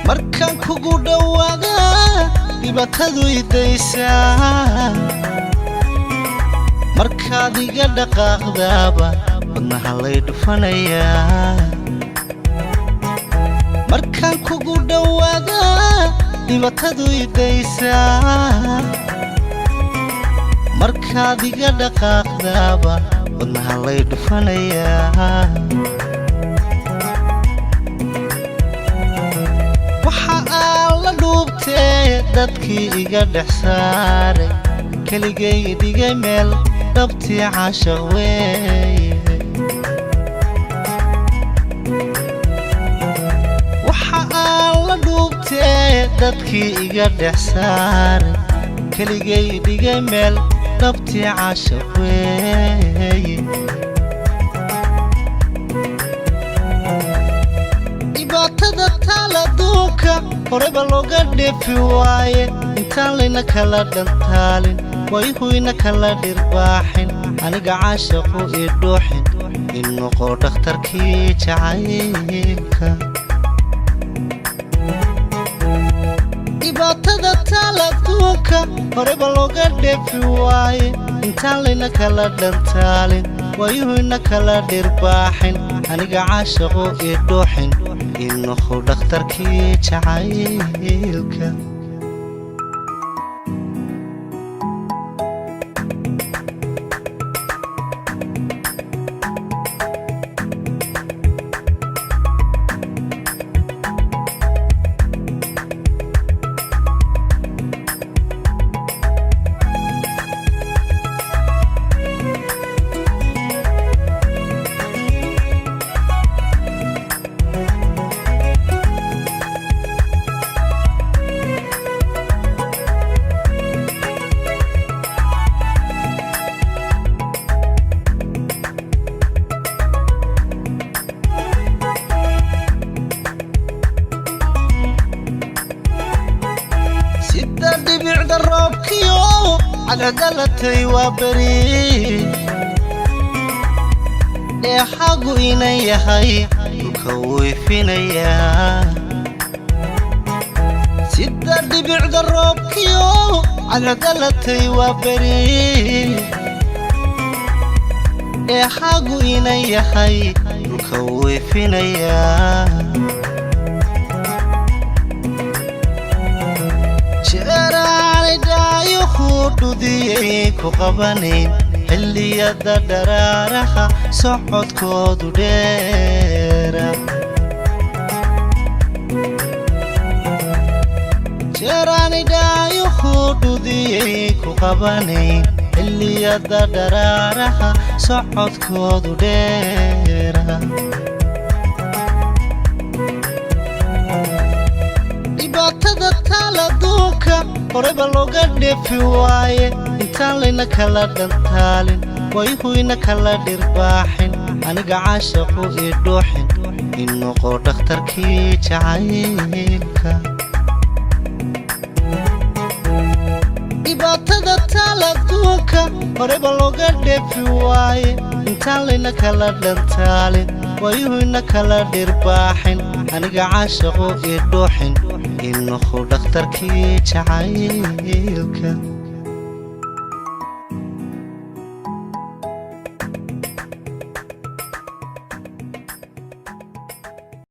Markaan kugu dhowaadaa dhibaatadu idaysaa. Markaad iga dhaqaaqdaaba wadnaha lay dhufanayaa. Markaan kugu dhowaadaa dhibaatadu idaysaa. Markaad iga dhaqaaqdaaba wadnaha lay dhufanayaa. Waxa aan la dhuubtee dadkii iga dhex saaray, keligay dhigay meel dhabtii caashaq weeye. Waxa aan la dhuubtee dadkii iga dhex saaray, keligay dhigay meel dhabtii caashaq weeye. Dhibaatada taaladuunka horeba looga dheefi waaye, intaan layna kala dhantaalin, wayhuyna kala dhirbaaxin, aniga caashaqu ii dhuuxin, in noqo dhakhtarkii jacaylka. Dhibaatada taaladuunka horeba looga dheefi waaye, intaan layna kala dhantaalin, wayuhuyna kala dhirbaaxin, aniga caashaqu ii dhuuxin, in noqo dhakhtarkii jacaylka. Sida dhibicda roobkiyo cadcadalatay waa beri, dheexagu inan yahay dhulka wuu ifinayaa. Sida dhibicda roobkiyo cadcadalatay waa beri, dheexagu inan yahay dhulka wuu ifinayaa. Jeeraanay dhaayuhu dhudiyay ku qabanayn xilliyada dharaaraha socodkoodu dheera. Jeeraanay dhaayuhu dhudiyay ku qabanayn xilliyada dharaaraha socodkoodu dheera. Dhibaatada taaladuunka horeba looga dheefi waaye, intaan layna kala dhantaalin, wayhuyna kala dhirbaaxin, aniga caashaqu ii dhuuxin, in noqo dhakhtarkii jacaylka. Dhibaatada taaladuunka horeba looga dheefi waaye, intaan layna kala dhantaalin, wayuhuyna kala dhirbaaxin, aniga caashaqu ii dhuuxin, in noqo dhakhtarkii jacaylka.